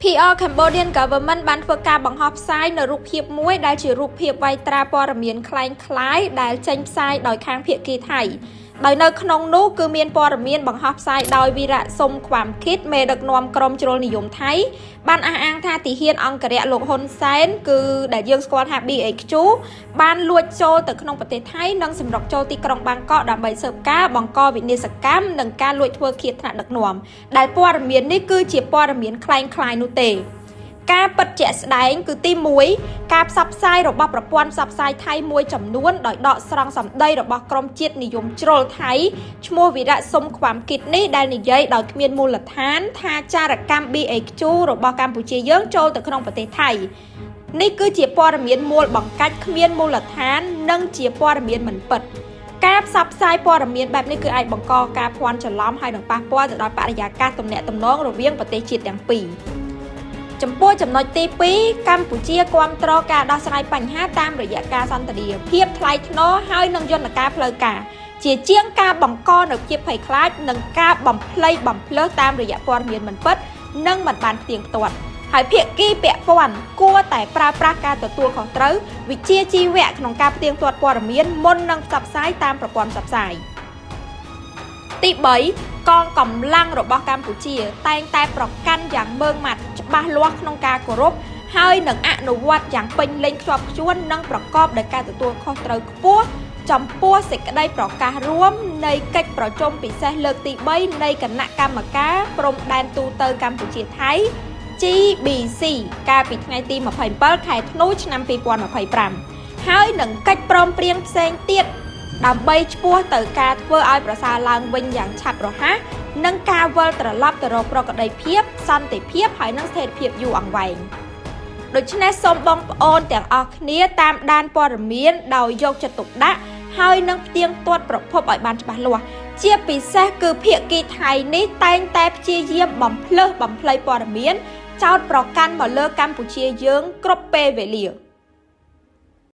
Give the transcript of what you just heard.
PR Cambodian Government បានធ្វើការបង្ហោះផ្សាយនៅរូបភាពមួយដែលជារូបភាពវាយត្រាព័ត៌មានក្លែងក្លាយដែលចេញផ្សាយដោយខាងភាគីថៃដោយនៅក្នុងនោះគឺមានព័ត៌មានបង្ហោះផ្សាយដោយវីរៈសុំខ្វាំគិតមេដឹកនាំក្រុមជ្រុលនិយមថៃបានអះអាងថាទាហានអង្គរៈលោកហ៊ុនសែនគឺដែលយើងស្គាល់ថា BHQ បានលួចចូលទៅក្នុងប្រទេសថៃនិងសម្រុកចូលទីក្រុងបាងកកដើម្បីស៊ើបការបង្កវិនាសកម្មនិងការលួចធ្វើឃាតថ្នាក់ដឹកនាំដែលព័ត៌មាននេះគឺជាព័ត៌មានក្លែងក្លាយនោះទេការពិតជាក់ស្ដែងគឺទី1ការផ្សព្វផ្សាយរបស់ប្រព័ន្ធផ្សព្វផ្សាយថៃមួយចំនួនដោយដកស្រង់សម្ដីរបស់ក្រុមជាតិនិយមជ្រុលថៃឈ្មោះវីរៈសុំខ្វាំគិតនេះដែលនិយាយដោយគ្មានមូលដ្ឋានថាចារកម្ម BHQ របស់កម្ពុជាយើងចូលទៅក្នុងប្រទេសថៃនេះគឺជាព័ត៌មានមូលបង្កាច់គ្មានមូលដ្ឋាននិងជាព័ត៌មានមិនពិតការផ្សព្វផ្សាយព័ត៌មានបែបនេះគឺអាចបង្កការភ័ន្តច្រឡំហើយនឹងប៉ះពាល់ទៅដល់បរិយាកាសទំនាក់ទំនងរវាងប្រទេសជាតិទាំងពីរចំពោះចំណុចទី2កម្ពុជាគាំទ្រការដោះស្រាយបញ្ហាតាមរយៈការសន្ទនាភាពថ្លៃថ្នូរហើយនឹងយន្តការផ្លូវការជាជាងការបង្កនូវភាពភ័យខ្លាចនិងការបំភ្លៃបំភ្លើសតាមរយៈព័ត៌មានមិនពិតនិងមិនបានផ្ទៀងផ្ទាត់ហើយភាគីពាក់ព័ន្ធគួរតែប្រើប្រាស់ការទទួលខុសត្រូវវិជ្ជាជីវៈក្នុងការផ្ទៀងផ្ទាត់ព័ត៌មានមុននឹងផ្សព្វផ្សាយតាមប្រព័ន្ធផ្សព្វផ្សាយទី3កងកម្លាំងរបស់កម្ពុជាតែងតែប្រកាន់យ៉ាងម៉ឺងម៉ាត់ច្បាស់លាស់ក្នុងការគោរពហើយនឹងអនុវត្តយ៉ាងពេញលេញខ្ជាប់ខ្ជួននិងប្រកបដោយការទទួលខុសត្រូវខ្ពស់ចំពោះសេចក្តីប្រកាសរួមនៃកិច្ចប្រជុំពិសេសលើកទី3នៃគណៈកម្មការព្រំដែនទូទៅកម្ពុជាថៃ GBC កាលពីថ្ងៃទី27ខែធ្នូឆ្នាំ2025ហើយនឹងកិច្ចព្រមព្រៀងផ្សេងទៀតដើម្បីឆ្ពោះទៅការធ្វើឲ្យប្រសើរឡើងវិញយ៉ាងឆាប់រហ័សនិងការវិលត្រឡប់ទៅរកប្រក្រតីភាពសន្តិភាពហើយនិងស្ថិរភាពយូរអង្វែងដូច្នេះសូមបងប្អូនទាំងអស់គ្នាតាមដានព័ត៌មានដោយយកចិត្តទុកដាក់ហើយនឹងផ្ទៀងផ្ទាត់ប្រភពឲ្យបានច្បាស់លាស់ជាពិសេសគឺភាគីថៃនេះតែងតែព្យាយាមបំភ្លើសបំភ្លៃព័ត៌មានចោទប្រកាន់មកលើកម្ពុជាយើងគ្រប់ពេលវេលា។